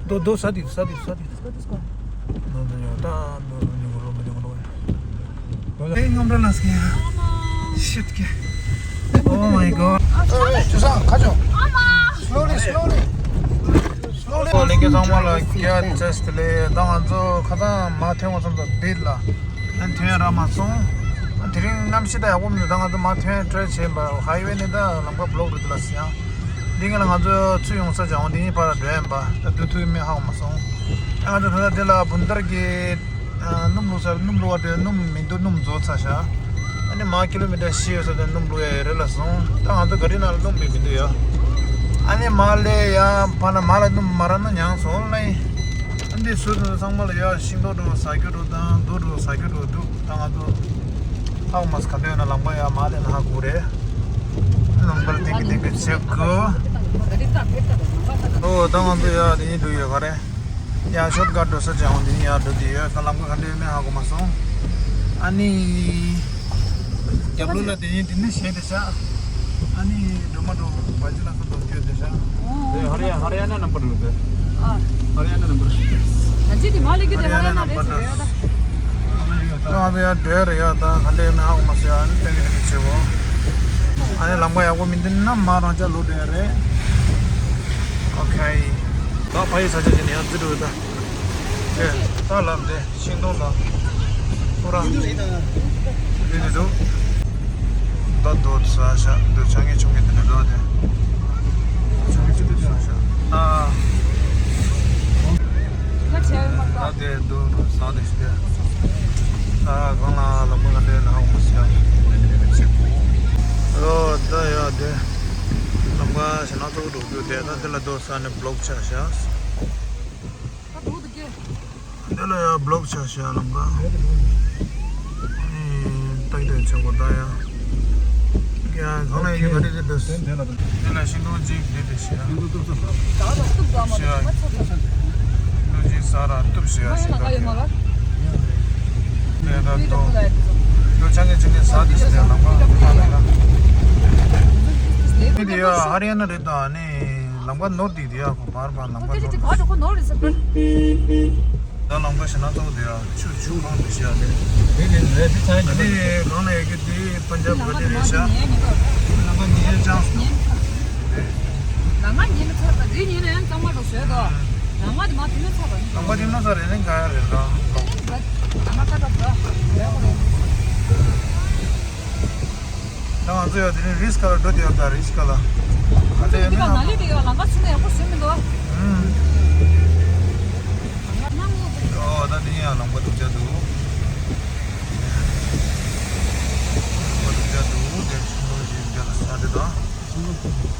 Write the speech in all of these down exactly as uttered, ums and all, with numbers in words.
ད་ད་ས་དེ་ས་དེ་ས་དེ། ད་ད་ཉོ་ད་ཉོ་ཉོ་རོ་མ་ཉོ་རོ། ཨེ་ངམ་ར་ལ་སྐྱེ། Shit, okay. Oh my god. ཅུ་སང་ཁ་ཅོ། Slowly, slowly. Slowly. ལེན་གྱི་ཚང་མ་ལ་སྐྱ་ཅེས་ལེ། ད་ང་ཚོ་ཁ་ཐང་མ་ཐོན་བ་ཙམ་དུ་བིད་ལ། ཨན་ཐོན་ར་མ་སོང་། དེ་རིང་གནམ་གཤིས་ད་ཡག་པོ་མི་འདུག་ད་ང་ཚོ་མ་ཐོན་ཊ་རའི་བྱས་པ། ཧའི་ཝེ་ནི་ད་ལམ་ཁ་བློག་རེད་ལ་སི་ཡང་། འདི་ངས་ལ་ང་ཚོ་ཚུར་ཡོང་ས་ཅང་འདི་ཡིན་པར་འགྲོ་ཡིན་པ། ད་དུས་ཐུག་མེད་ཧ་གོ་མ་སོང་། ཨ་ང་ཚོ་ད་ལྟ་འདི་ལ་བུན་དར་གྱི་ཨ་སྣུམ་བླུགས་ས། སྣུམ་བླུགས་པ་དེ་སྣུམ་མི་འདུག་སྣུམ་རྫོགས་ཚར་ཤག་ཨ་ནི་མ་ཀི་ལོ་མི་ཊར་བཞི་ཡོད་ས་དེ་སྣུམ་བླུགས་ཡ་རེད་ལ་སོང་། ད་ང་ཚོ་ག་རི་ནང་ལ་སྣུམ་མི་མི་འདུག་ཡ། ཨ་ནི་མ་ལས་ཡ་ཕ་ན་མ་ལ་སྣུམ་མ་རག་ན་མྱངས་སོང་ལ། ཨ་འདི་སུ་དང་ཚང་མ་ལ་ཡ་ཤིང་ཏོག་འགྲོ་ཟ་རྒྱུ་འགྲོ་དང་རྡོ་འགྲོ་ཟ་རྒྱུ་འགྲོ་འདུག་ད་ང་ཚོ་ཧ་གོ་མ་སོང་། ག་འདྲ་ཡོད་ན་ལམ་ཁ་ཡ་མ་ལས་ན་ཧ་གོ་རེད། ལམ་ཁར་ཏིང་གི་ཏིང་གི་བྱེད་དགོས། ཨོ་ད་ང་ཚོ་ཡ་དེ་ཡིན་འགྲོ་ཡོད་ག་རེད། ཡ་ཤོར་ཀ་ཊི་འགྲོ་ས་ཅང་དེ་ཡིན། ཡ་འགྲོ་དེ་ཡོད་ཀ་ལམ་ཁ་ག་འདྲ་ཡོད་མེད་ཧ་གོ་མ་སོང་། ཨ་ནི་རྒྱབ་ལོགས་ལ་དེ་ཡིན་དེ་ནི་ཞེད་དེ་ཤག་ཨ་ནི་འགྲོ་མ་འགྲོ་བ་ཅི་ལ་སོ་འགྲོ་རྒྱུ་དེ་ཤག་ཨེ་ཧ་རི་ཡ་ཧ་རི་ཡ་ན་ནམ་བར་རེད། ཨ་ཧ་རི་ཡ་ན་ནམ་བར། ཨ་ཅི་དེ་མ་ལེགས་གི་དེ་ཧ་རི་ཡ་ན་རེད་ཟེར་ཡོད་ད། ད་ང་ཚོ་ཡང་སྡོད་རེད་ཡ། ད་ག་འདྲ་ཡོད་མེད་ཧ་གོ་མ་སོང་ཡ། ཨ་ནི་ཏན་ཏན་ཏན་ཏན་བྱེད་འོ། ཨ་ནི་ལམ་ཁ་ཡག་པོ་མི་འདུག་ན་མ་རང་ཅག་ལོག་འགྲོ་ཡ་རེད། ཨོ་ཁེ། ད་ཕ་ཡི་ས་ཆ་ཅིག་ནས་ཡང་བརྩི་འགྲོ་ཡོད་ད། ཨེ་ད་ལམ་དེ་ཤིང་སྡོང་དང་ཁོ་རང་འདི་ནས་འདུག་ད་རྡོ་ཟ་ཤག་འདི་ཆ་ངེས་ཆུང་ངེས་དེ་ནས་འགྲོ་དེ། ཆུང་ངེས་ཆུང་ངེས་ཟ་ཤག་ཨ། ད་དེ་རྡོ་ཟ་དེ་ཤི་དེ། ད་གང་ལ་ལམ་ཁ་འདྲ་ན་འོང་ཤག་ཨོ་ད་ཡ་དེ། ལམ་ཁ་ཞེ་ན་ཚོགས་འགྲོ་རྒྱུ་དེ་ད་དེ་ལ་རྡོ་ཟ་ནས་བློག་ཆགས་ཤག་འདི་ལ་ཡ་བློག་ཆགས་ཤག་ལམ་ཁ། ཨེ་ཏག་ཏག་ཆགས་པ་ད་ཡ། ཡ་གང་ལ་ཡ་གི་ག་རེ་རེད་འདུག་འདི་ལ་ཤིང་སྡོང་གཅིག་འདི་དེ་ཤི་ཡ། ཤིང་སྡོང་གཅིག་ཟ་ར་གཏུབ་ཤི་ཡ་ཤིང་སྡོང་གཅིག་དེ་ད་ཏོ། ཏོ་ཆང་གི་ཆང་གི་ཟ་དེ་ཤི་ཡ་ལམ་ཁ་ཕ་ལ་ཡ། འདི་དེ་ཡ་ཧ་རི་ཡ་ན་རེད་ད་ནི། ལམ་ཁ་ནོར་དེ་དེ་ཡ་ཁོ་བར་བར་ལམ་ཁ་ནོར་དེ། ད་ལམ་ཁ་ཞེ་ན་ཚོགས་དེ་ཡ་ཆུ་ཆུ་གང་དུ་ཤི་ཡ་དེ། དེ་ནི་རེད་དེ་ཚ་ཡ་དེ་གང་ལ་ཡ་གི་དེ་པན་ཇབ་ག་དེ་རེད་ཤག་ལམ་ཁ་ཉེ་ཡ་ཅང་སུ། ལམ་ཁ་ཉེ་མི་ཚར་བ་རི་ཉེ་ན་ཡང་གཙང་མ་འགྲོ་ཤོད་དོ། ལམ་ཁ་དེ་མ་དེ་མི་ཚར་བ་ནི། ལམ་ཁ་དེ་མ་ཚར་རེ་རེ་ག་ཡ་རེད་ར། ལམ་ཁ་ད་ད། ད་ང་ཚོ་ཡང་དེ་རིང་རི་སི་ཀ་ལ་འགྲོ་དེ་ཡོད་ད། རི་སི་ཀ་ལ་ག་ཚོད་ཡོད་མེད་ན། ནང་ལི་དེ་ཡོད་ལམ་ཁ་ཚུན་ནས་ཡག་པོ་བཟོས་མི་འདུག་ཨུམ། ཨོ་ད་དེ་ཡང་ལམ་ཁ་སྡུག་ཅག་འདུག་ལམ་ཁ་སྡུག་ཅག་འདུག་དེ་ཤིང་ལོ་ཞིག་འདི་ལ་ས་དེ་དང་།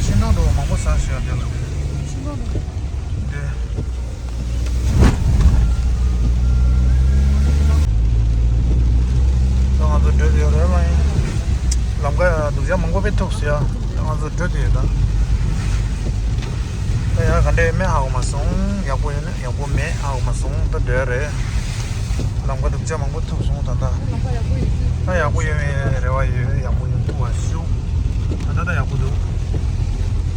ཤིང་སྡོང་འདྲ་བོ་མང་པོ་ཟ་ཤེས་ཡ་དེ་ལ་དེ། ཤིང་སྡོང་འདྲ་བོ། དེ། ད་ང་ཚོ་འགྲོ་དེ་ཡོད་རེད་མ་ཡིན། ལམ་ཁ་ཡ་སྡུག་ཅག་མང་པོ་དཔེ་ཐུག་ཟེར་ཡ། ད་ང་ཚོ་འགྲོ་དེ་ཡོད་ད། ད་ཡ་ག་འདྲ་ཡོད་མེད་ཧ་གོ་མ་སོང་། ཡག་པོ་ཡོད་ན་ཡག་པོ་མེད་ཧ་གོ་མ་སོང་། ད་འགྲོ་ཡ་རེད། ལམ་ཁ་སྡུག་ཅག་མང་པོ་ཐུག་སོང་ད་ལྟ། ད་ཡག་པོ་ཡོད་མེད་རེ་བ་ཡོད། ཡག་པོ་ཡོད་ཐུག་པ་ཞུ། ད་ལྟ་ད་ཡག་པོ་འདུག་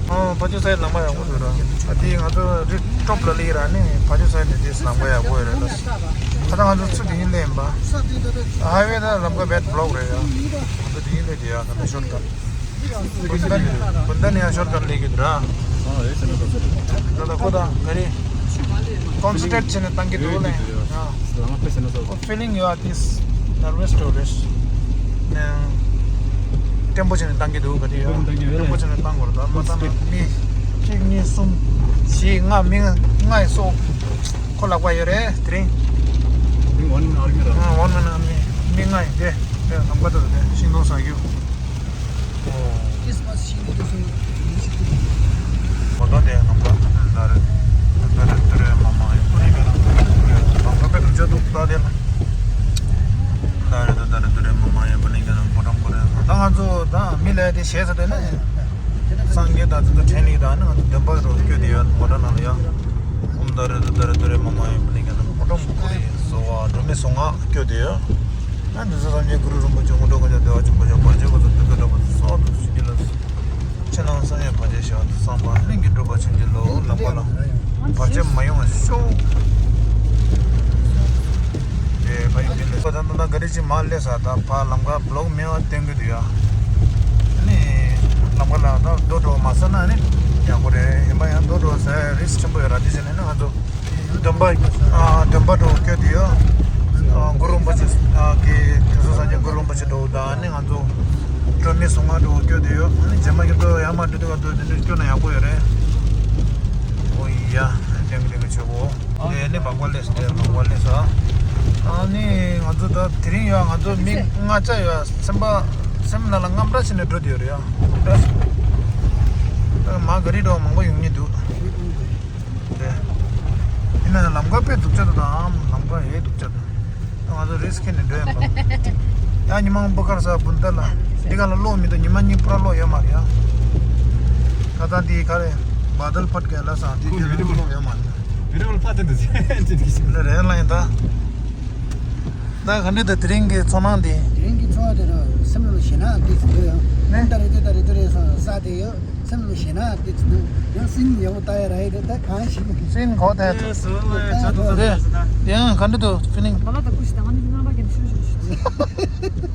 ཨོ་ཕ་ཆུ་སའི་ལམ་ཁ་ཡག་པོ་འདུག་ར། ཨ་དེ་ང་ཚོ་རི་ཊོབ་ལ་སླེབས་ར་ནི་ཕ་ཆུ་སའི་དེ་དེ་ལམ་ཁ་ཡག་པོ་ཡོད་རེད་ལ། ད་ལྟ་ང་ཚོ་ཚུར་དེ་ཡིན་སླེབས་པ། ཧའི་ཝེ་ད་ལམ་ཁ་བེད་བློག་རེད་ཡ། ང་ཚོ་དེ་ཡིན་སླེབས་དེ་ཡ་ད་ལྟ་ཤོར་ཀ་བུན་ཏན་བུན་ཏན་ཡང་ཤོར་ཀ་ལེགས་ཀྱི་འདྲ། ད་ལྟ་ཁོ་ད་ག་རེ་ཀོན་སེན་ཊྲེཊ་བྱས་ནས་བཏང་གི་འདུག་ལེ། ལམ་ཁ་དཔེ་ཟེར་ན་ཚོ། ཨོ་ཕི་ལིང་ཡོད་ཨ་ཏིས་ནར་ཝེ་སི་འགྲོ་རེད། ནས་བརྟན་པོ་བྱས་ནས་བཏང་གི་འདུག་ག་དེ་ཡོད། བརྟན་པོ་བྱས་ནས་བཏང་དགོས་རེད། ད་མ་བཏང་ན་མི་གཅིག་གཉིས་གསུམ་བཞི་ལྔ་མི་ལྔ་ཡི་སོ་ཁོ་ལག་པ་ཡོད་རེད་དེ་རིང་། མི་ཝན་མེན་ཨར་མི་ར། ཨ་ཝན་མེན་ཨར་མི་མི་ལྔ་ཡི་དེ་དེ་ལམ་ཁ་དེ་རེད། དེ་ཤིང་སྡོང་ཟ་རྒྱུ། ཁྲིས་མས་ཤིང་སྡོང་དེ་ཚོ་ཉིན་ཞིག་ཏུ། གོ་ཐོས་དེ་ནམ་མཁའ་ཟླ་རེ་ཟླ་རེ་དུ་རེ་མ་མ་ཡིན་པ་ནི་ག་ལ་ལམ་ཁ་དཔེ་སྡུག་ཅག་འདུག་ད་དེ་ལ་ཟླ་རེ་དུ་ཟླ་རེ་དུ་རེ་མ་མ་ཡིན་པ་ནི་ག་ལ་གོ་ཀྲམ་གོ་རེ་ད་ང་ ཚོ་དང་མི་ལས་དེ་ཞེས་ཟེར་དེ་ནས་སངས་རྒྱས་དང་དེ་ཚོ་ཕྲན་ལི་དང་ནི་ང་ཚོ་འདོན་པ་རུ་སྐྱོད་དེ་ཡོད། མོ་ཊ་ནང་ལ་ཡང་ཨུམ་ད་རེ་ད་རེ་ད་རེ་མ་མ་ཡིན་པ་ནི་ཀྱང་མོ་ཊ་མོ་ཀུ་རི་སོ་བ་འགྲོ་མི་སོ་ང་སྐྱོད་དེ་ཡོད། ཨ་འདི་ཚོ་སངས་རྒྱས་གུ་རུ་རིན་པོ་ཆེ་དངོས་གྲུབ་དཀར་ཆག་བདེ་བ་ཆེན་པོ་ཡང་བར་ཆད་ཀུན་སེལ་ཐུབ་པའི་གྲགས་པ་སོགས་སུ་ཞིག་གི་ལ། ཕྱི་ནང་གསང་བའི་བར་ཆད་ཞི་བ་དང་། གསང་བ་གླིང་གི་སྒྲུབ་པ་བྱིན་གྱིས་རློབས། ལམ་ཁ་ལ་བར་ཆད་མ་ཡོང་བར་ཤོག་དེ་ཕ་ཡུལ་དེ་ལས་ད་ད་ད་ག་རེ་ཅིག་མ་སླེབས་ས། ད་ཕ་ལམ་ཁ་བློག་མེད་པ་བསྟན་གི་འདུག་ཡ། ཨ་ནི་ལམ་ཁ་ལ་ད་རྡོ་འགྲོ་མ་ཟ་ན་ནི་ཡག་པོ་རེད། ཡིན་པ་ཡང་རྡོ་འགྲོ་ཟ་ཡ་རིསྐ་ཆེན་པོ་ཡོད་ར། དེ་བྱས་ནས་ནི་ང་ཚོ་འདོན་པ། ཨ་འདོན་པ་འགྲོ་སྐྱོད་དེ་ཡོད། ཨ་གུ་རུ་རིན་པོ་ཆེ་ཨ་གི་དེ་ཚོ་སངས་རྒྱས་གུ་རུ་རིན་པོ་ཆེ་འགྲོ་ད་ནི་ང་ཚོ་འགྲོ་མི་སོ་ང་འགྲོ་སྐྱོད་དེ་ཡོད། ཨ་ནི་རྗེས་མ་ཁྱེད་ཚོ་ཡར་མར་འགྲོ་དུས་ག་དུས་དེ་འདྲ་སྐྱོད་ན་ཡག་པོ་ཡོད་རེད། ཨོ་ཡ། ཏེང་ཏེང་ཆེ་བོ། དེ་ནི་བག་པ་ལས་དེ་བག་པ་ལས་ས། ཨ་ནི་ང་ཚོ་ད་དེ་རིང་ཡོད། ང་ཚོ་མི་ལྔ་ཆ་ཡོད། སེམས་པ་སེམས་ནང་ལ་དངངས་སྐྲག་བྱས་ནས་འགྲོ་དེ་ཡོད་རེད་ཡ། དངངས་སྐྲག་ད་མ་ག་རི་འགྲོ་མང་པོ་ཡོང་ངེས་འདུག་དེ་ཡིན་ན་ལམ་ཁ་དཔེ་སྡུག་ཅག་འདུག་དང་། ལམ་ཁ་ཧེ་སྡུག་ཅག་འདུག་ད་ང་ཚོ་རིསྐ་ཁྱེར་ནས་འགྲོ་ཡ་མ་རེད། ཡང་ཉི་མ་སྤུ་ཁར་ས་བུན་ཏ་ལ་འདི་ག་ལ་གློག་མི་འདུག་ཉི་མ་གཉིས་པུ་ར་གློག་ཡོད་མ་རེད་ཡ། ད་ལྟ་འདི་ག་རེ་བ་དལ་ཕད་ག་ལ་ས་འདི་འདི་ལ་གློག་ཡོད་མ་རེད། བི་རི་ཝལ་ཕ་དེ་འདུག་ཟེར་དེ་འདུག་ཟེར། ལ་རེད་ལ་ཡིན་ད། ད་ག་འདྲ་ད་དེ་རིང་གི་ཚོར་སྣང་འདི། དེ་རིང་གི་ཚོར་བ་དེ་ར་སེམས་ལ་ཞེད་སྣང་འདི་ཟེར་འདུག་ཡང་ནི་ད་རེ་དེ་ད་རེ་དེ་རེ་ས་ས་དེ་ཡོད། སེམས་ལ་ཞེད་སྣང་དེ་ཚོ་འདུག་ཡང་སེམས་ཡག་པོ་ལྟ་ཡ་ར་ཡི་དེ་ད་གང་ཞིག་སེམས་གོ་ཐལ། ཨེ་སོ་ཨེ་ཆ་ཐུག་ད་དེ་ད་ཡང་ག་འདྲ་འདུག་ཕི་ལིང་། ལ་ལ་ད་ཀུ་ཤི་ད་ང་ནི་རྔམ་པ་གྱོན་ནས་ཤི་རོ་ཤི་རོ་ཤི།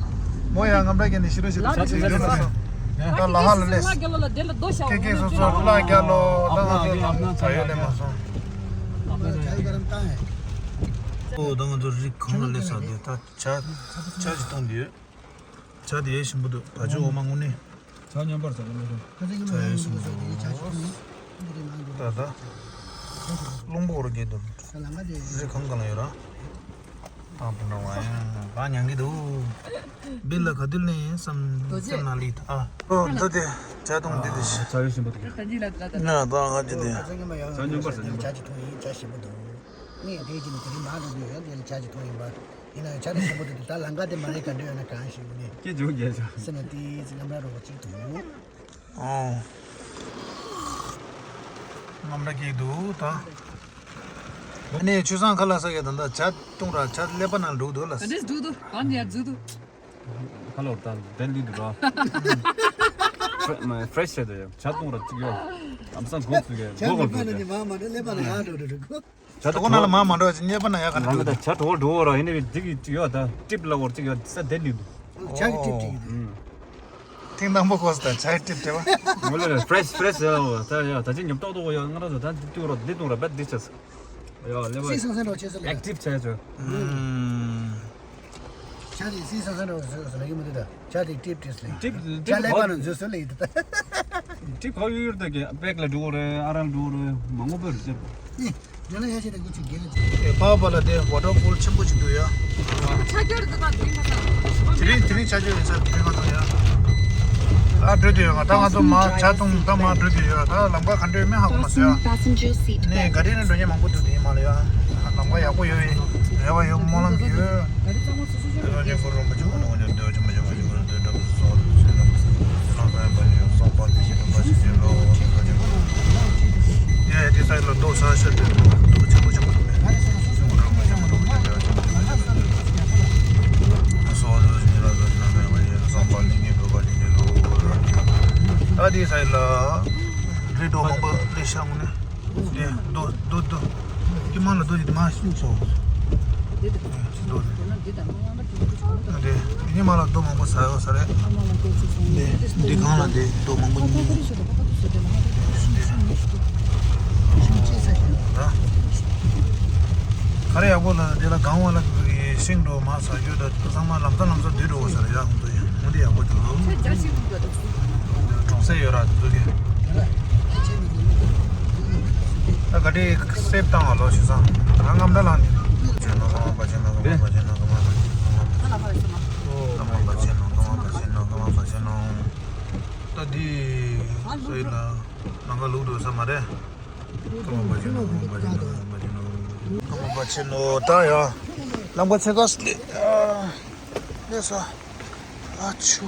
མོ་ཡང་རྔམ་པ་གྱོན་ནས་ཤི་རོ་ཤི་རོ་ལ་ཤི་རོ་ཤི་རོ། ད་ལ་ཧ་ལ་ལས། ལ་རྒྱ་ལོ་ལ་དེ་ལ་རྡོ་ཤ་ཀེ་ཀེ་སོ་སོ་ལ་རྒྱ་ལོ་ད་ང་ཚོ་ལ་ད་ཡོད་ལས་མ་སོང་། ཨོ་ད་ང་ཚོ་རི་གང་ལ་སླེབས་ས་དེ་ད་ཇ་ཇ་ཅིག་བཏུང་གི་ཡོད། ཇ་དེ་ཡས་ཞིམ་པོ་འདུག་བ་ཇོ་འོ་མ་དངོས་གནས། ཇ་མཉམ་པར་ཟ་ལ་མ་སོང་། ཇ་ཡས་ཞིམ་པོ་འདུག་ད་ད་རླུང་བོ་རུ་རྒྱས་འདུག་རི་གང་གང་ལ་ཡོད་ར། ཨ་བུ་ནོ་བ་ཡང་བ་མྱང་གི་འདུག་བིལ་ལ་ག་དུས་ནས་བསམ་སེམས་ནང་ལི་ད་ཨ། ཨོ་འདི་དེ་ཇ་བཏུང་འདི་དེ་ཞིག་ཇ་ཡས་ཞིམ་པོ་འདུག་ན་ད་ང་ཅི་དེ། ཇ་མཉམ་པར་ཟ་མཉམ་པར། ཇ་ཅིག་འཐུང་ཡིན། ཇ་ཞིམ་པོ་འདུག་ངས་དེ་ཅི་ནས་དེ་རིང་མ་འགྲོ་རྒྱུ་ཡོད། དེ་ལ་ཇ་ཅིག་འཐུང་ཡིན་པ། ཡིན་ན་ཡང་ཇ་དེ་ཞིམ་པོ་འདུག་ད་ལམ་ཁ་དེ་མ་རེད་ག་འདྲ་ཡོད་ན་གང་ཞིག་ནས། སྐད་ཅིག་རྒྱས་ཤག་སེམས་ལ་ཏིས་ཙི་རྔམ་ར་རོ་གཅིག་འཐུང་། ཨོ། རྔམ་ར་སྐྱེས་འདུག་ད། ཨ་ནི་ཆུ་བཟང་ཁ་ལག་ཟ་གི་ད་ལྟ་ཇ་བཏུང་ར་ཇ་ཀླད་པ་ནང་འགྲོ་འདུག་ལ། ག་འདྲས་འདུག་འདུག་གང་ཡར་འཛུལ་འདུག་ཁ་ལོར་ད་དལ་འདི་འདུག་ར། ཕྲེ་མ་ཕྲེ་ཤི་བྱས་ཏེ་ཇ་བཏུང་ར་གཅིག་ཡོད། ཨམ་སང་གོག་ཚུགས་གས་གོག་ག་ལ་ཚུགས་གས། ཇ་དུ་ཁོ་ན་ལ་མ་མ་འགྲོ་ཅི་ཉེས་པ་ན་ཡག་ག་ན་འགྲོ་ད་ཇ་དུ་ཧོལ་འགྲོ་བོ་ར་ཡིན་ནི་འདི་གི་ཡོད་ད་ཀྲིབ་ལ་བོར་ཅིག་ཡོད་ས་དེ་ནི་འདུག་ཇ་གི་ཀྲིབ་ཅིག་ཡོད། ཐེངས་དང་པོ་གོ་ས་ད་ཇ་ཀྲིབ་དེ་བ། ངོ་ལ་ཕྲེ་ཤི་ཕྲེ་ཤི་ཡ་ད་ཡ་ད་ཅི་ཉོབ་ཏོག་ཏོག་ཡ་ང་ར་ཚོ་ད་འདི་ཏུ་ར་འདི་ཏུ་ར་བད་འདི་ཆ་ས་ཡ་ལེ་བ་སི་སང་སང་རོ་ཆེ་ས་ལེ་ཨེག་ཊིབ་ཆ་ཆོ། ཇ་དེ་སི་སང་སང་རོ་ཟོས་ལེ་ཡི་མ་དེ་ད་ཇ་དེ་ཀྲིབ་ཀྲིབ་ལེ་ཀྲིབ་ཀྲིབ་ཇ་ལེ་བ་ནང་ཟོས་ལེ་ཡི་ད། ཀྲིབ་ཁོ་ཡུར་ད་གི་བེག་ལ་འགྲོ་རེ་ཨ་རང་འགྲོ་རེ་མ་ངོ་པོ་རེ་ཅེར། ཨེ། དེ་ལ་ཡ་ཆེ་དེ་གུ་ཆུ་རྒྱལ་ལ་ཆེ། ཨེ་པ་བ་ལ་དེ་ཝ་ཊར་ཕོལ་ཆེན་པོ་ཅིག་འདུག་ཡ། ཆ་རྒྱུ་རེད་ད་དེ་རིང་ད་ད། དེ་རིང་དེ་རིང་ཆ་རྒྱུ་ཡིན་ས་དེ་རིང་ང་ཚོ་ཡ། ཨ་འགྲོ་དུས་ཡོད་ང་ད་ང་ཚོ་མ་ཇ་བཏུང་ད་མ་འགྲོ་དུས་ཡོད་ད་ལམ་ཁ་ག་འགྲོ་ཡོད་མེད་ཧ་གོ་མ་སོང་ཡ། ནས་ག་རེ་ནས་འགྲོ་མཁན་མང་པོ་འདུག་དེ་མ་ལ་ཡ། ལམ་ཁ་ཡག་པོ་ཡོད་ཡིན་རེ་བ་ཡོད་སྨོན་ལམ་ཡོད། ད་དེ་སའི་ལ་རི་རྡོ་མང་པོ་རི་ཤ་ངོ་ནས། དེ་རྡོ་རྡོ་རྡོ། དེ་མང་ལ་རྡོ་དེ་མ་ཤིང་ཆོག་རྡོ་དེ། དེ་དེ་མ་ལ་རྡོ་མང་པོ་ཟ་ཡོད་ས་རེད། དེ་འདི་གང་ལ་དེ་རྡོ་མང་པོ་ཉིན། ག་རེ་ཡག་པོ་ལ་དེ་ལ་གང་བ་ལ་ཤིང་འགྲོ་མ་ཟ་རྒྱུ་ད་ཚང་མ་ལམ་ས་ལམ་ས་དུད་འགྲོ་བ་ས་རེད་ཡག་འདུག་ཡིན། འོ་འདི་ཡག་པོ་འདུག་ཁྱོད་རྒྱ་ཆེ་གི་འདུག་གྲོང་གསེབ་ཡོད་ར་འདུག་གི་ད་ག་དེ་སེབ་བཏང་བ་ལོ་ཞུ་ས་རང་ངམ་ད་ལང་ནི་ཆེ་ནོ་གང་བ་ཆེ་ནོ་གང་བ་ཆེ་ནོ་གང་བ་ཆེ་ནོ། ད་འདི་སོ་ཡི་ལ་ནང་ག་ལུག་འགྲོ་ས་མ་རེད། ཀ་མ་པ་ཆེ་ནོ་ཀ་མ་པ་ཆེ་ནོ་ཀ་མ་པ་ཆེ་ནོ་ད་ཡ། ལམ་ཁ་ཚེ་ག་སི་ལེ་ལེ་ས་ཨ་ཆུ།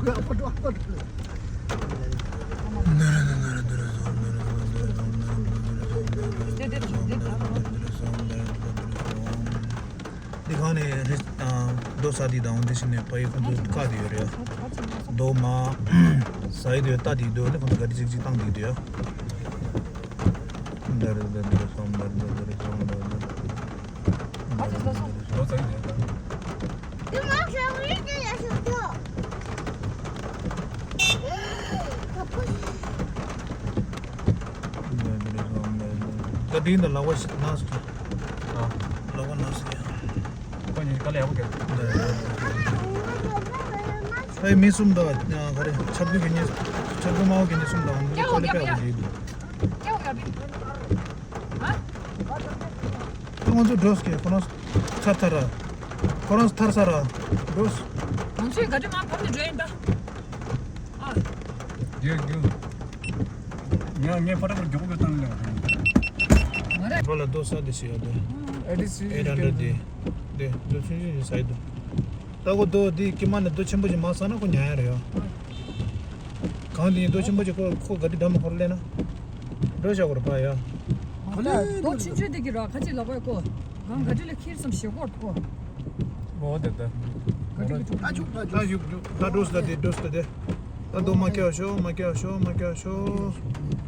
འདི་གང་ནས་རེད། རྡོ་ས་འདི་དང་འདི་ཕྱིན་ནས་ཕ་ཡི་ཁོ་ཚོ་བཀག་དེ་ཡོད་རེད། རྡོ་མ་ས་ཡི་དེ་ལྟ་དེ་འདུག་ནི་ཁོ་ཚོ་ག་དེ་ཅིག་ཅིག་བཏང་དེ་འདུག་ཡ། འདི་རེད། འདི་རེད། སོང་འདི་རེད། འདི་རེད། སོང་འདི་རེད། རྡོ་ས་ཡི་དེ་ད། ད་དེ་འདི་ལག་པ་ཞིག་ན་སོང་། ཨ། ལག་པ་ན་སོང་ཡ། ཁོ་གཉིས་དཀའ་ལས་ཡག་པོ་རྒྱབ། ཨེ་མི་གསུམ་དང་ག་རེ་ཆབ་གུ་གི་གཉིས། ཆབ་གུ་དམར་པོ་གི་གཉིས་གསུམ་དང་དཀའ་ལས་དཔེ་ཡག་པོ་རྒྱབ་འདུག་ད་ང་ཚོ་འགྲོ་སྐད་ཁོ་རང་ཚར་ཚར་ར། ཁོ་རང་ཚར་ཚར་ར། འགྲོ། ང་ཚོའི་ག་དྲི་མ་བབས་ནས་འགྲོ་ཡིན་ད། ཨ། རྒྱུ་རྒྱུ། ངས་ངས་ཕ་ར་པར་མགྱོགས་པོ་བཏང་ལེ། ང་རེད། ཁོ་ལ་རྡོ་ས་དེ་ཞིག་ཡོད་དེ། ཨེ་ཌི་སི་ཨེ་ཊི་ཧན་ཌེ་ཌི་དེ། དེ་རྡོ་ཆུང་ཆུང་ཞིག་ཟ་ཡི་འདུག་ད་ཁོ་རྡོ་དེ་ཀི་མ་ནས་རྡོ་ཆེན་པོ་ཞིག་མ་ཟ་ན་ཁོ་ཉལ་ཡ་རེད་ཡ། གང་དེ་ཡིན་རྡོ་ཆེན་པོ་ཅིག་ཁོ་ཁོ་ག་དུས་འགྲམ་ཁོར་སླེབས་ན། འགྲོ་བཞག་གོ་ར་པ་ཡ། ཁོ་ལ་རྡོ་ཆུང་ཆུང་དེ་གི་ར་ཁ་ཅིག་ལ་ཁོ་ཡ་ཁོ། གང་ག་དུས་ལ་ཁྱེར་སམ་ཞེ་གོ་ར་ཁོ། འོ་དེ་དེ། ག་དུས་ཀྱི་ད་ཡུག་ཡུག་ད་འགྲོ་སོང་ད་དེ་འགྲོ་སོང་ད་དེ། ད་རྡོ་མ་སྐྱེ་བ་ཤོག་མ་སྐྱེ་བ་ཤོག་མ་སྐྱེ་བ་ཤོག་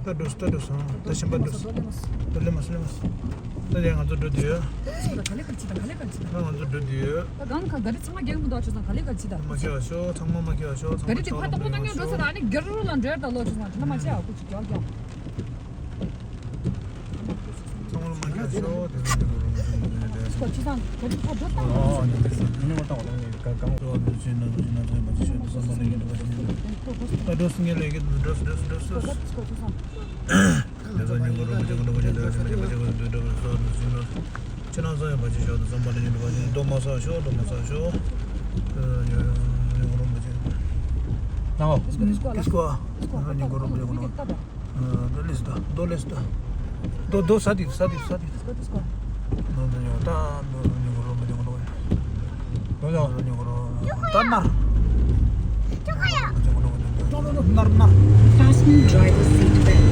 ད་འགྲོ་སོང་ད་འགྲོ་སོང་ད་ཤིན་པ་འགྲོ་སོང་། ད་སླེབས་མ་སོང་སླེབས་མ་སོང་། ད་དེ་ང་ཚོ་འགྲོ་དུས། ད་ག་ལེ་ག་ལེ་ཅི་ད་ག་ལེ་ག་ལེ་ཅི་ད། ད་ང་ཚོ་འགྲོ་དུས། ད་གང་ག་ག་རེ་ཚང་མ་རྒྱག་མི་འདུག་ཅི་ཙང་ག་ལེ་ག་ལེ་ཅི་ད། མ་སྐྱེ་བ་ཤོག་ཚང་མ་མ་སྐྱེ་བ་ཤོག་ཚང་ག་མ་རེ་དེ་ཕ་ཏོག་པོ་ནང་ཡོད་འགྲོ་ས་ར་ཨ་ནི་རྒྱ་རུ་རུ་ལ་འགྲོ་ཡ་ད་ལོ་ཅི་ཙང་དེ་ན་མ་བྱེད་ཨ་ཁུ་ཅི་རྒྱག་རྒྱག་ཁྱེད་རང་ཚོ་ཡོད་པ་ཅིག་ཤོག་ཏུ་བསམ་པ་ལ་ཉིན་དུ་བ་ཞིག་ཁྱེད་རང་ཚོ་ཡོད་པ་ཅིག་ཤོག་ཏུ་བསམ་པ་ལ་ཉིན་དུ་བ་ཞིག་རྡོ་མ་ས་ཤོག་རྡོ་མ་ས་ཤོག་ཡོ་ཡོ་ཡོ་ཡོ་རོ་མ་ཅིག་ནའོ། ཀིས་ཀོ་ཨ། ཉིན་གོ་རོ་མ་ཅིག་ནའོ། རྡོ་ལེས་ད་རྡོ་ལེས་ད། རྡོ་རྡོ་ས་དིག་ས་དིག་ས་དིག་ནོ་ནོ་ཡོ་ད་ནོ་ཉིན་གོ་རོ་མ་ཅིག་ནོ། ད་ནར། ད་ནར་ནར། Fasten driver seat belt.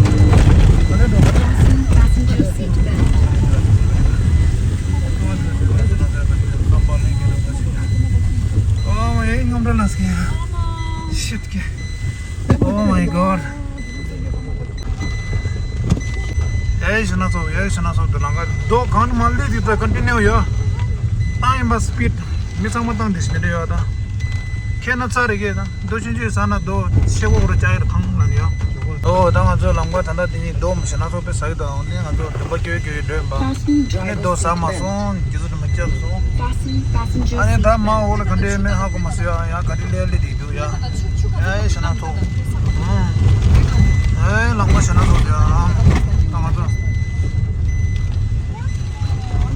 Fasten passenger seat belt. Oh my god. ཨེ་ཤི་ན་ཚོ་ཨེ་ཤི་ན་ཚོ་དུ་ལང་ག་རྡོ་གང་མ་ལི་དི་ད་ཀོན་ཊི་ནིའུ་ཡོད། ཨ་ཡིན་པ་སི་པིཌ་མི་ཚང་མ་བཏང་དེ་ཤི་ནི་ཡོད་ད། ཁྱེད་ན་ཚ་རེ་གེ་ད་རྡོ་ཆུང་ཆུང་ས་ན་རྡོ་ཆེ་བོ་རུ་ཅ་ཡར་ཁང་ལ་ཡོད། ཨོ་ད་ང་ཚོ་ལམ་ཁ་ད་ལྟ་དེ་ནི་རྡོ་མི་ཤི་ན་ཚོ་པེ་ས་ཡི་ད་འོ་ནི་ང་ཚོ་དུམ་པ་ཀྱོ་ཀྱོ་ཡི་འགྲོ་ཡིན་པ། ཨ་ནི་རྡོ་ས་མ་སོང་རྒྱུ་ཚོ་དུམ་པ་སྐྱབས་སོང་། ཨ་ནི་ད་མ་འོ་ལ་ག་འདྲེ་མེ་ཧ་གོ་མ་སོ་ཡ་ཡ་ག་འདྲེ་ལེ་ལེ་དེ་འདུག་ཡ། ཨེ་ཤ་ན་ཐོག་ཨེ་ལང་པ་ཤ་ན་ཐོག་ཡ། ཨ་མ་ཚོ་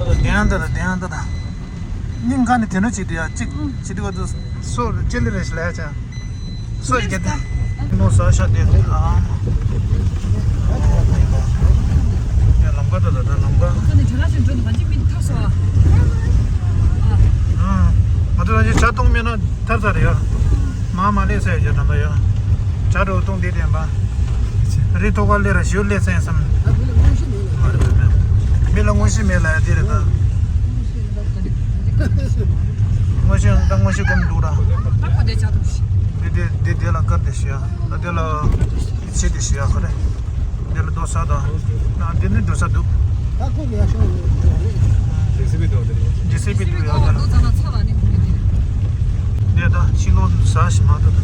དེ་ཡང་ད་ད་དེ་ཡང་ད་ད་སྙིང་ག་ནས་དེ་འདྲ་བྱེད་དུ་ཡ་གཅིག་བྱེད་དུ་བ་དུ་སོ་ཅི་ལི་རེ་ཤི་ལ་ཡ་ཆ་སོ་ཡི་གེ་དེ་ནོ་ས་ཤ་དེ་ཨ་མ། ཡ་ལང་པ་ད་ད་ད་ལང་པ། ཁོ་ནི་དྲི་ལ་ཞིག་འགྲོ་ནི་ང་གཅིག་མིན་ཐག་སོ། ཨ། ང་ཚོ་རང་གཅིག་ཇ་བཏུང་མེད་ན་ཐར་ཚར་ཡོད། མ་མ་ལས་ཟེར་རྒྱུ་དམ་པ་ཡོད། ཇ་རུ་བཏུང་དེ་བསྟན་པ། རི་ཐོག་ཁ་ལས་ར་ཞུ་ལས་སེང་སམ། མི་ལ་དངོས་གཞི་མེད་ལ་ཡ་དེ་རེད་ད། དངོས་གཞི་ད་དངོས་གཞི་སྒོམ་འདུག་ར། འདི་དེ་འདི་དེ་ལ་དཀར་དེ་ཞུ་ཡ། ད་དེ་ལ་ཡིད་ཆེས་དེ་ཞུ་ཡ་ཁ་རེད། འདི་ལ་རྡོ་ས་དང་། ན་འདི་ནི་འགྲོ་ས་འདུག་ད་ཁོ་གི་ཡ་ཤོ་ཇེ་སི་བི་འདུག་འདི་རེད། ཇེ་སི་བི་འདུག་ཡ་ད་ལ། འདི་ད་ཤིང་སྡོང་ཟ་ཞིག་མ་ཐུབ།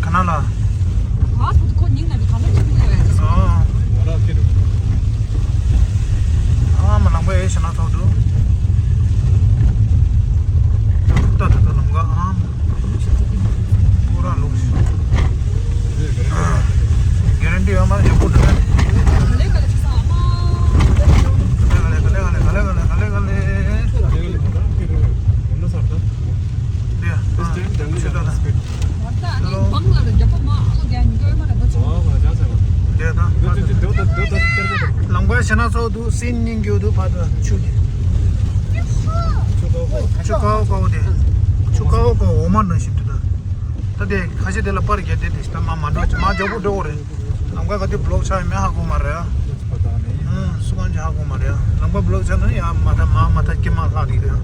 ཁ་ན་ལ། ཨ་མ་ལང་པའི་ཤ་ན་ཚོགས་འདུག་ད་ད་ད་ལང་ག་ཨ་མ། པུ་ར་ལུག་ཤི། གེ་རན་ཊི་ཡོད་མ་རེད་ཡག་པོ་འདུག་ག་ལེ་ག་ལེ་ག་ལེ་ག་ལེ་ག་ལེ་ག་ལེ་ག་ལེ། འདི་ཡ་ཆུ་ད་ད། འདི་ད། ལང་པ་ཤ་ན་ཚོགས་འདུག་སིན་ཉིན་རྒྱུ་འདུག་ཕ་ད་ཆུ་འདི། ཆུ་ཀ་བོ་ཀ་བོ་དེ། ཆུ་ཀ་བོ་ཀ་བོ་འོ་མ་ནང་བཞིན་དུ་ད། ད་དེ་ཁ་ཤས་དེ་ལ་པར་རྒྱག་དེ་དེ་ད་མ་མ་འགྲོ་ཅི་མ་མགྱོགས་པོ་འགྲོ་གོ་རེད། ལམ་ཁ་ག་དུས་བློག་ཆགས་ཡོད་མེད་ཧ་གོ་མ་རེད་ཨ། ཨང་སུ་གང་ཅི་ཧ་གོ་མ་རེད་ཨ། ལམ་ཁ་བློག་ཆགས་ན་ཡ་མ་ཐ་མ་མ་ཐ་ཀི་མ་ལྷག་རིག་རེད་ཨ།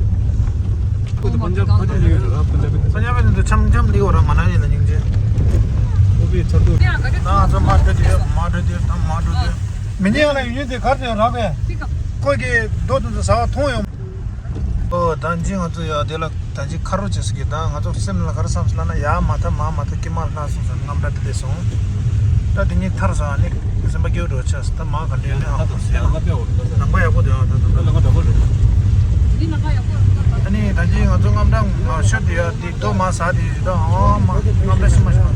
ཁོ་ཚོ་པན་ཇབ་པན་ཇབ་ལིའུ་ར་པན་ཇབ། པན་ཇབ་ནི་འཆམ་འཆམ་ལིའུ་ར་མ་ན་ཡི་ལ་སྙིང་རྗེ། ཁོ་པའི་ཚར་དུ། ད་ང་ཚོ་མ་འགྲོ་དུས་མ་འགྲོ་དུས་ད་མ་འགྲོ་དུས། མི་ཉན་ལ་ཡུན་དེ་གར་དུ་རག་པས། ཁོ་གི་རྡོ་དེ་ཚོ་ཟ་བ་མཐོང་ཡོང་། ཨོ་ད་ཅི་ང་ཚོ་ཡ་དེ་ལ། ད་ཅི་ཁ་རོ་བྱེད་ཟེར་གི་ད་ང་ཚོ་སེམས་ལ་ག་རེ་བསམ་སོང་ལབ་ན་ཡ་མ་ཐ་མ་མ་ཐ་ཀི་མ་ལྷ་སོང་ཟེར་རྔམ་དྲ་དེ་ལས་སོང་། ད་དེ་ཉིད་ཐར་སོང་ཨ་ནི་སེམས་པ་སྐྱོ་འགྲོ་ཆགས་ད་མ་ག་འདྲེ་ནི་ཧ་གོ་སོང་ཡ། ལམ་པ་ཡག་པོ་དེ་ཨ་ད་ད་ད། ལམ་པ་འདྲ་པོ་རེད། ཨ་ནི་ད་ཅི་ང་ཚོ་རྔམ་དྲ་ང་ཤོད་དེ་ཡ་དེ་རྡོ་མ་ཟ་དེ་ད་ཨ་མ་རྔམ་དྲ་ཤི་མ་ཤི་མ།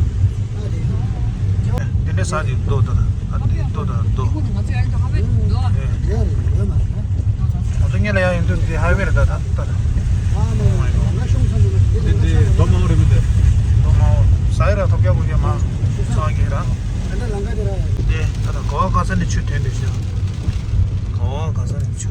དེ་འདྲ་ཟ་དེ་རྡོ་ད་ད་ཨ་དེ་རྡོ་ད་རྡོ། ང་ཚོ་ངེད་ལ་ཡང་ཡིན་དུས་འདི་ཧའི་ཝེ་རེད་ད་ད་ད། འདི་འདི་རྡོ་མང་པོ་རེད་མི་འདི། རྡོ་མང་པོ་ཟ་ཡི་ར་ཐོབ་རྒྱག་དགོས་རྒྱ་མ་ཚང་གི་ར། འདི་ད་ད་ག་བ་ག་ས་ནས་ཆུ་ཐོན་འདི་ཤི། ག་བ་ག་ས་ནས་ཆུ།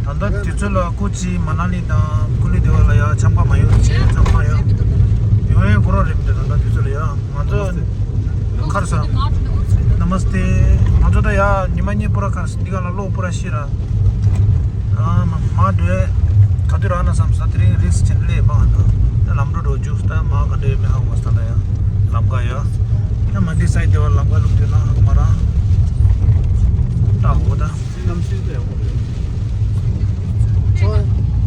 ཨ། ད་ལྟ་དུས་ཚོད་ལ་ཀུ་ཅི་མ་ན་ལི་དང་ཀུ་ལི་དེ་བ་ལ་ཡ་འཆམ་ག་མ་ཡོད་ཅེས་འཆམ་ག་ཡ་ཡོང་ཡ་ཁོ་རང་རེད་མི་འདུག་ད་ལྟ་དུས་ཚོད་ལ་ཡ་ང་ཚོ་ཁར་ས་ནམ་སྟེ་ང་ཚོ་ད་ཡ་ཉི་མ་གཉིས་པོ་ར་ཁར་ས་འདི་ག་ལ་ལོ་པོ་ར་ཤི་ར་ཨ་མ་མ་འདྲེ་ག་དུས་ར་ན་བསམ་ས་དེ་རིང་རིགས་ཅན་ལས་མ་ང་ད་ལམ་འགྲོ་འགྲོ་རྒྱུགས་ད་མ་ག་འདྲེ་མི་ཧ་གོ་ས་ད་ཡ་ལམ་ག་ཡ་ཡ་མ་འདི་སའི་དེ་བ་ལམ་ག་ལུག་དེ་ན་ཧ་གོ་མ་ར་ད་གོ་ད།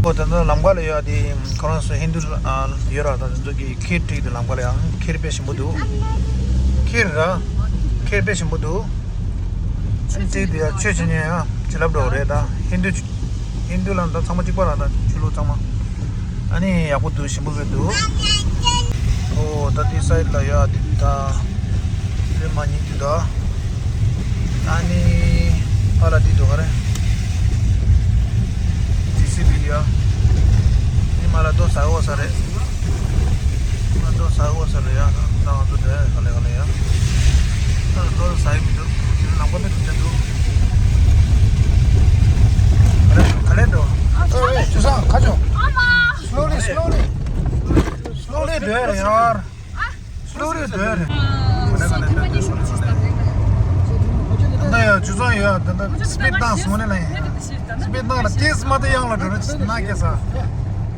ཨོ་ད་ ད་ལྟ་ལམ་ཁ་ལ་ཡོད་དེ་ཁོ་རང་ཚོ་ཧིན་དུ་ཨ་ཡོད་ར། ད་དེ་ཚོ་གི་ཁིར་བྲིས་ཏེ་ལམ་ཁ་ལ་ཡང་ཁིར་དཔེ་ཞིམ་པོ་འདུག་ཁིར་ར། ཁིར་དཔེ་ཞིམ་པོ་འདུག་ཨ་ནི་བྲིས་ཏེ་ཡ་ཆོས་བྱེད་མཁན་ཡང་བྱིན་རླབས་འགྲོ་གི་རེད། ད་ཧིན་དུ་ཧིན་དུ་ལ་ད་ཚང་མ་གཅིག་པ་ར། ད་ཆོས་ལུགས་ཚང་མ། ཨ་ནི་ཡག་པོ་འདུག་ཞིམ་པོ་དཔེ་འདུག་ཨོ་ད་དེ་སའིཌ་ལ་ཡོད་དེ་ད། ལེ་མ་ཉིད་དུ་ད། ཨ་ནི་ཕ་ལ་དེ་འདུག་ག་རེ། ཇེ་སི་བི་ཡ། ཨ་ནི་མ་ལ་རྡོ་ཟ་འོ་ས་རེད། མ་རྡོ་ཟ་འོ་ས་རེད་ཡ། ད་ང་ཚོ་དེ་ག་ལེ་ག་ལེ་ཡ། ད་རྡོ་ཟ་ཡི་མི་འདུག་དེ་ནང་པ་མི་འདུག་དེ་འདུག་ག་ལེ་ག་ལེ་འགྲོ། ཨེ་ཅུ་སང་ཁ་ཅོ། Slowly, slowly. Slowly འགྲོ་ཡ། སློབ་རེད་འདོད་རེད། ད་ཡ་ཇུ་ཚང་ཡོད། ད་ད་སྤེ་བཏང་སོང་ནས་ལ་ཡིན། སྤེ་བཏང་ལ་ཏིས་མ་ཏི་གཡང་ལ་འགྲོ་རེད་ཅེས་ན་སྐྱེ་ས།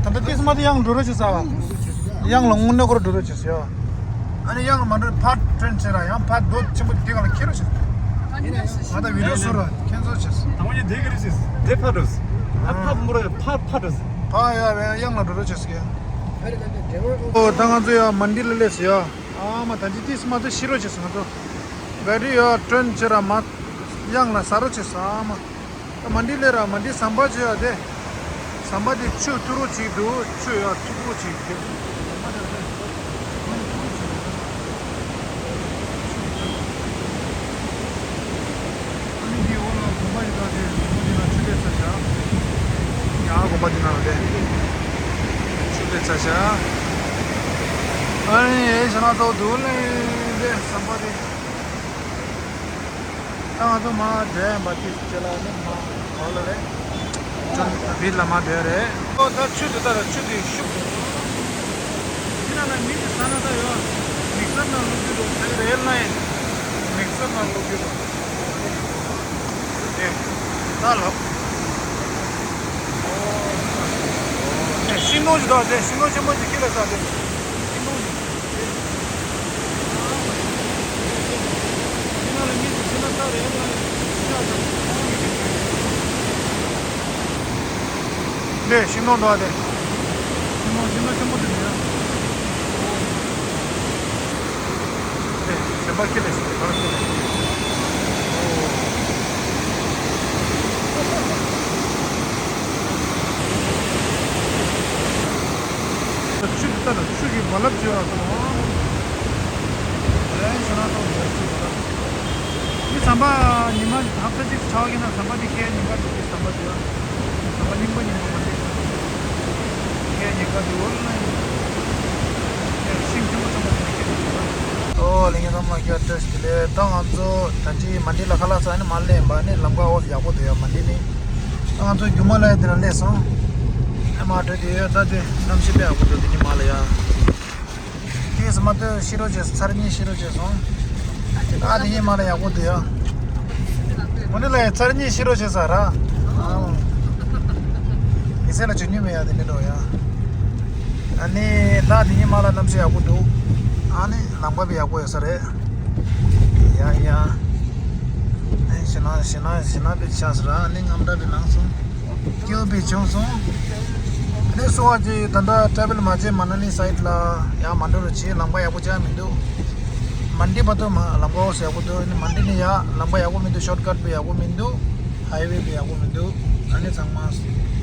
ད་ད་ཏིས་མ་ཏི་གཡང་འགྲོ་རེད་ཅེས་ས་བ། གཡང་ལ་དངོས་གནས་ཁོ་ར་འགྲོ་རེད་ཅེས་ཡོད། ཨ་ནི་གཡང་ལ་མ་འགྲོ་ཕར་ཊརན་བྱེད་ར་ཡང་ཕར་རྡོ་ཆེན་པོ་དེ་ག་ལ་ཁྱེར་རོ་ཅེས། ང་ད་བི་ཌིའོ་བཟོ་ར་ཁྱེད་ཚོ་ཅེས། དང་པོ་ཡིན་དེ་ག་རེད་ཅེས་དེ་ཕར་འགྲོ། ཨ་ཕར་མོ་ར་ཕར་ཕར་འགྲོ། ཕར་ཡ་གཡང་ལ་འགྲོ་རེད་ཅེས་ཀྱི། ཨོ་ད་ང་ཚོ་ཡ་མན་ཌི་ལ་སླེབས་སོང་ཡ། ཨ་མ་ད་འདི་ཏིས་མ་ཏི་ཤི་རོ་ཅེས་ང་ཚོ། བེ་ཊི་རི་ཡ་ཊརན་བྱེད་ར་མ། གཡང་ལ་ཟ་རོ་ཅེས་ཨ་མ། ད་མན་ཌི་ལ་ར་མན་ཌི་ཟམ་པ་བྱེད་ཡ་དེ། ཟམ་པ་དེ་ཆུ་ཐུག་རོ་ཅིག་འདུག་ཆུ་ཡ་ཐུག་རོ་ཅིག་འདུག་ཨ་ནི་འདི་འོག་ལ་དགོན་པ་ཡི་དག་དེ་དགོན་པ་འདི་ན་ཆུ་ལས་ཚ་ཤག་ཡ་དགོན་པ་འདི་ན་ལས་ཆུ་ལས་ཚ་ཤག་ཨ་ནི་ཡེ་ཤ་ན་ཏོ་དུ་ལེ་ལེ་ཟམ་པ་དེ། ད་ང་ཚོ་མ་བསྡད་པ་དེ་ཅེ་ལ་ནི་མ་གོ་ལ་རེད། ཅོན་བིད་ལ་མ་བསྡད་རེད། ཨོ་ད་ཆུ་དེ་ད་ཆུ་དེ་ཤུགས་འདུག་དེ་ན་ན་མི་དེ་ས་ན་ད་ཡོད། མིག་སར་ནང་བླུག་རྒྱུ་འདུག་དེ་རེད་ལ་ཡིན། མིག་སར་ནང་བླུག་རྒྱུ་འདུག་དེ་ད་ལབ། ཨེ་ཤིང་སྡོང་ཞིག་འདུག་དེ་ཤིང་སྡོང་ཆེན་པོ་ཞིག་ཁྱེར་ལ་ས་དེ། ཤིང་སྡོང་ཞིག་ལས་ཤིང་སྡོང་འདུག་ཨ་དེ། ཤིང་སྡོང་ཤིང་སྡོང་ཆེན་པོ་དེ་རེད་ཡ། ལས་གཞན་པ་ཁྱེར་ལས་ཤིང་སྡོང་ཁྱེར་ལས། ཆུ་དེ་ལྟ་ལ་ཆུ་གི་རྦ་རླབས་བྱེད་པ་དང་། ཨེ་ཤ་ན་ཏོ་ཆུ་རྦ་རླབས། འདི་ཟམ་པ་ཉི་མ་ཧབ་ཏ་གཅིག་ཚ་བ་ཡིན་ན་ཟམ་པ་འདི་ཁའི་ཉིན་དཀར་འདུག་ཟམ་པ་འདི་ཟམ་པ་རྙིང་པ་ཉིན་མོ་མ་རེད། ཁའི་ཉིན་དཀར་འདུག་འོ་ན་ཡིན། ཤིང་ཆེན་པོ་ཆེན་པོ་དེ་ནས་ཁྱེར་ཏེ་ཡོད། ཨོ་ལེ་ངེད་ཚང་མ་ཁྱེད་བཀྲ་ཤིས་བདེ་ལེགས། ད་ང་ཚོ་ད་ཅི་མན་ཌི་ལ་ཁ་ལག་ཟ་ནི་མ་སླེབས་པ་ནི་ལམ་ཁ་འོ་ཡག་པོ་འདུག་ཡ། མན་ཌི་ནི་ད་ང་ཚོ་རྒྱུ་མ་ལ་ཡ་དེ་ལ་སླེབས་སོང་། ཨེ་མ་འགྲོ་དེ་ཡོད་ད་དེ་གནམ་གཤིས་དཔེ་ཡག་པོ་འདུག་དེ་ཉི་མ་ལ་ཡ། དེས་མ་ཐོས་ཤི་རོ་བྱས་ཚར་གཉིས་ཤི་རོ་བྱས་སོང་། ཨ་དེ་ཡིན་མ་ལ་ཡག་པོ་འདུག་ཡ། འོ་ནི་ལ་ཡ་ཚར་གཉིས་ཤི་རོ་བྱས་ས་ར། ཨ་ལོ། མི་ཚེ་ལ་བྱུང་མྱོང་མེད་ཡ་དེ་འདྲ་འགྲོ་ཡ། ཨ་ནི་ད་དེ་ཡིན་མ་ལ་གནམ་གཤིས་ཡག་པོ་འདུག་ཨ་ནི་ལམ་ཁ་བི་ཡག་པོ་ཡོད་ས་རེད། ཡ་ཡ། ཨེ་ཤི་ན་ཤི་ན་ཤི་ན་བི་ཆ་ས་ར་ཨ་ནི་རྔམ་འདྲ་བི་ལངས་སོང་། སྐྱིད་པོ་བྱུང་སོང་། དེ་སོ་བ་ཅིག་ད་ལྟ་ཊ་རེ་ཝལ་མ་བྱས་མ་ན་ལི་སའིཌ་ལ་ཡང་མ་འགྲོ་རུ་བྱེད། ལམ་ཁ་ཡག་པོ་ཅང་མི་འདུག་མན་ཌི་བར་དུ་མ་ལམ་ཁ་འོ་ས་ཡག་པོ་འདུག་ཨ་ནི་མན་ཌི་ནས་ཡ་ལམ་ཁ་ཡག་པོ་མི་འདུག་ཤོཊ་ཀཊ་བི་ཡག་པོ་མི་འདུག་ཧའི་ཝེ་བི་ཡག་པོ་མི་འདུག་ཨ་ནི་ཚང་མ་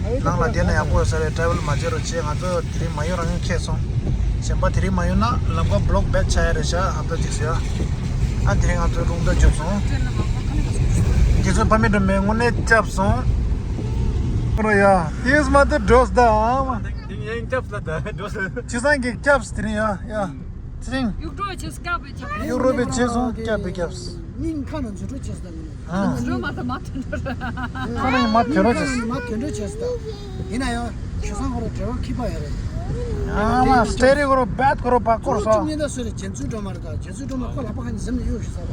ནང་ལ་བསྡད་ན་ཡག་པོ་ཡོད་ས་རེད། ཊ་རེ་ཝལ་མ་བྱེད་རོགས་བྱེད། ང་ཚོ་དེ་རིང་མ་ཡོང་རང་ཡོང་ཁེལ་སོང་། གཞན་པ་དེ་རིང་མ་ཡོང་ན་ལམ་ཁ་བི་ལོག་བེད་ཆགས་ཡ་རེད་ཤག་ཧབ་ཏ་གཅིག་ཟེར་ཡ། ཨ་དེ་རིང་ང་ཚོ་རུང་ད་འཇོག་སོང་། རྗེས་སུ་ཕ་མེས་སྒྲོལ་མས་དངོས་གནས་སྐྱབས་སོང་། རོ་ཡ། ཡེས་མ་ཏི་འགྲོས་ད་ཨ་མ། དེ་ཡང་སྐྱབས་ལ་ད་འགྲོས། ཅི་སང་གི་སྐྱབས་དེ་རིང་ཡ་ཡ། དེ་རིང་། ཡུག་འགྲོ་བྱེད་སྐབས་བྱེད། ཡུག་རོ་བའི་བྱེད་སོང་སྐྱབས་པའི་སྐྱབས། སྙིང་ཁ་ནས་འཛུལ་འགྲོ་བྱེད་སོང་། ཨ། འཛུལ་མ་ཐུབ་མ་ཐུབ་འགྲོ། ཁ་ནས་མ་ཐོན་རོགས་བྱེད། མ་ཐོན་འགྲོ་བྱེད་སོང་། ཡིན་ན་ཡང་ཁྱོད་ཚང་ཁོ་ར་འབྲེལ་བ་ཁྱི་པ་ཡ་རེད། ཨ་མ་སི་ཊེ་རི་ཁོ་ར་བད་ཁོ་ར་བ་ཁོ་ར་སོ། ཉིན་ད་སོ་རེ་ཇེན་ཚུལ་འགྲོ་མ་རེད། ད་ཇེན་ཚུལ་འགྲོ་མ་ཁོ་ལག་པ་ཁ་ནས་ཟིམ་ནས་གཡུག་ཤི་ས་རེད།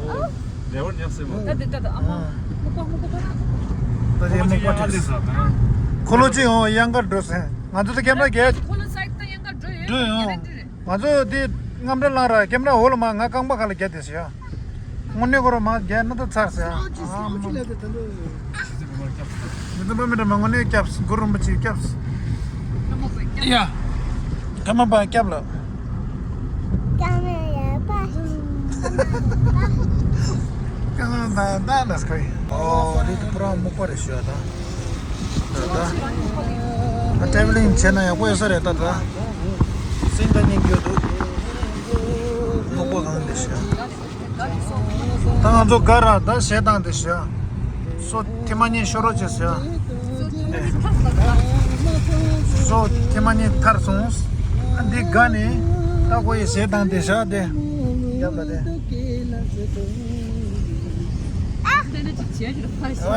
འབྲེལ་བ་ཉག་སེ་མོ། ད་དེ་ད་ད་ཨ་མ། མུག་པ་མུག་པ་ད། ད་དེ་མུག་པ་དེ། ཁོ་ལོ་ཅི་ཡོང་ཡང་གར་འགྲོ་སེ། ང་ཚོ་ད་ཁྱེད་རང་གས། ཁོ་ལོ་སའིཌ་ད་ཡང་གར་འགྲོ་ཡོད། འགྲོ་ཡོང་། ང་ཚོ་འདི་རྔམ་འདྲ་ལངས་ར་ཁྱེད་རང་འོག་ལ་མ་ང་རྐང་པ་ཁ་ལ་བརྒྱབ་བསྡད་ཟེར་ཡ། དངོས་གནས་ཁོ་ར་མ་བརྒྱབ་ན་ད་ཚར་ཟེར་ཡ། ཨ་མ། མི་ཚོ་པ་མི་འདྲ་མ་དངོས་གནས་སྐྱབས་གུ་རུ་རིན་པོ་ཆེ་སྐྱབས། ཡ། ཀ་མ་པ་སྐྱབས་ལ། ཀ་མ་པ། ཀ་མ་པ་ད་ལ་སྐོར། ཨོ་རི་ཏི་པུ་ར་མུག་པ་རེད་ཤོད་ད། ད་ད་ཊེ་བི་ལིང་བྱས་ན་ཡག་པོ་ཡོད་ས་རེད་ད་ད། སེམས་ད་སྙིང་རྗེ་འདུག་མུག་པ་གང་འདི་ཤོད། ད་ང་ཚོ་ག་ར་ད་གཞས་བཏང་དེ་ཤོད། སོ་ཐེངས་མ་གཉིས་ཤོར་རོགས་བྱེད་ཟེར། སོ་ཐེངས་མ་གཉིས་ཐར་སོང་། ཨ་འདི་དགའ་ནི། ད་ཁོ་ཡི་གཞས་བཏང་དེ་ཤོད་དེ། ཡབ་ལ་དེ། ཨ་